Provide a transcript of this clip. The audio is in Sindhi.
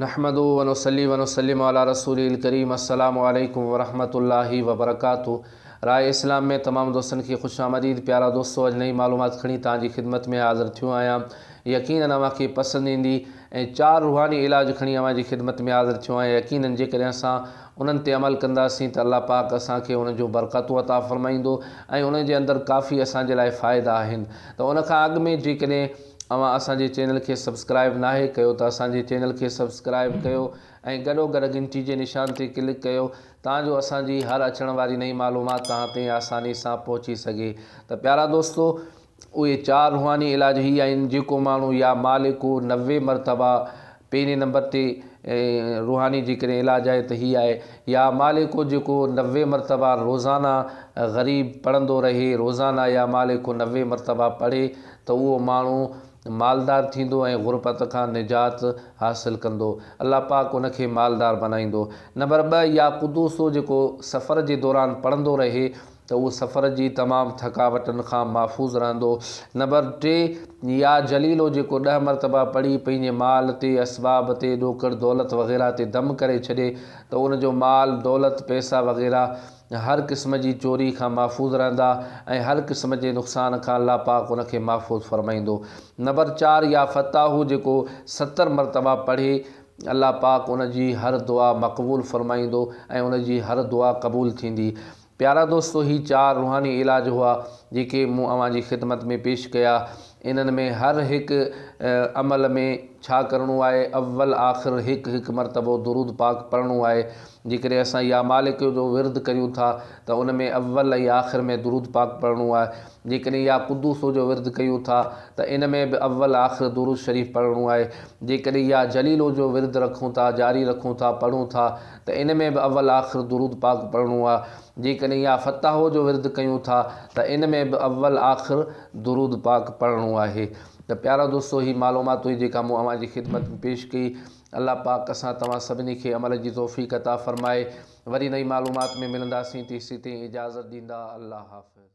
نحمده ونصلي ونسلم علي رسوله الڪريم السلام عليڪم ورحمة الله وبرڪاته راء اسلام ۾ تمام دوستن کي خوش آمديد پيارا دوستو اڄ نئين معلومات کڻي توهان جي خدمت ۾ حاضر ٿيو آهيان يقينن اوهان کي پسند ايندي ۽ چار روحاني علاج کڻي اوهان جي خدمت ۾ حاضر ٿيو آهيان يقينن جيڪڏهن اسان انهن تي عمل ڪنداسين ته الله پاڪ اسان کي انهن جون برڪتون عطا فرمائيندو ۽ انهن جي اندر ڪافي اسان جي لاء فائدا آهن ته ان کان اڳ ۾ جيڪڏهن اوهان اسان جي چينل کي سبسڪرائب ناهي ڪيو ته اسان جي چينل کي سبسڪرائب ڪيو ۽ گڏو گڏ گهنٽي جي نشان تي ڪلڪ ڪيو تان جو اسان جي هر اچڻ واري نئين معلومات توهان تائين آساني سان پهچي سگهي ته پيارا دوستو اهي چار روحاني علاج هي آهن جيڪو ماڻهو يا مالڪ 90 مرتبا پهرين نمبر تي روحاني جيڪڏهن علاج آهي ته هي آهي يا مالڪ جيڪو 90 مرتبا روزانه غريب پڙهندو رهي روزانه يا مالڪ 90 مرتبا پڙهي ته اهو ماڻهو مالدار ٿيندو ۽ غربت کان نجات حاصل ڪندو الله پاڪ ان کي مالدار بنائيندو. نمبر 2 يا قدوس جيڪو سفر جي دوران پڙهندو رهي ته اهو سفر جي تمام ٿڪاوٽن کان محفوظ رهندو. نمبر 3 يا جليلو جيڪو 10 مرتبا پڙهي پنهنجي مال تي، اسباب تي، ڏوڪڙ دولت وغيره تي دم ڪري ڇڏي ته ان جو مال، دولت، پئسا وغيره هر قسم جي چوري کان محفوظ رهندا ۽ هر قسم جي نقصان کان الله پاڪ ان کي محفوظ فرمائيندو. نمبر 4 يا فتاح جيڪو 70 مرتبا پڙهي الله پاڪ ان جي هر دعا مقبول فرمائيندو ۽ ان جي هر دعا قبول ٿيندي. پيارا دوستو هي چار روحاني علاج هئا جيڪي مون اوهان جي خدمت ۾ پيش ڪيا. انهن ۾ هر هڪ عمل ۾ ڇا ڪرڻو آهي اول آخر هڪ هڪ مرتبو درود پاڪ پڙهڻو آهي. جيڪڏهن اسان يا مالڪ جو ورد ڪريون ٿا ته ان ۾ اول ۽ آخر ۾ درود پاڪ پڙهڻو آهي. جيڪڏهن يا قدوس جو ورد ڪيون ٿا ته ان ۾ به اول آخر درود شريف پڙهڻو آهي. جيڪڏهن يا جليلو جو ورد رکون ٿا جاري رکون ٿا پڙهون ٿا ته ان ۾ به اول آخر درود پاڪ پڙهڻو آهي. جيڪڏهن يا فتاح جو ورد ڪيون ٿا ته ان ۾ به اول آخر درود پاڪ پڙهڻو آهي. ته پيارا دوستو هي معلومات هئي جيڪا مون اوهان جي خدمت ۾ پيش ڪئي. الله پاڪ اسان توهان سڀني کي عمل جي توفيق عطا فرمائي. وري نئين معلومات ۾ ملنداسين تيسين تائين اجازت ڏيندا. الله حافظ.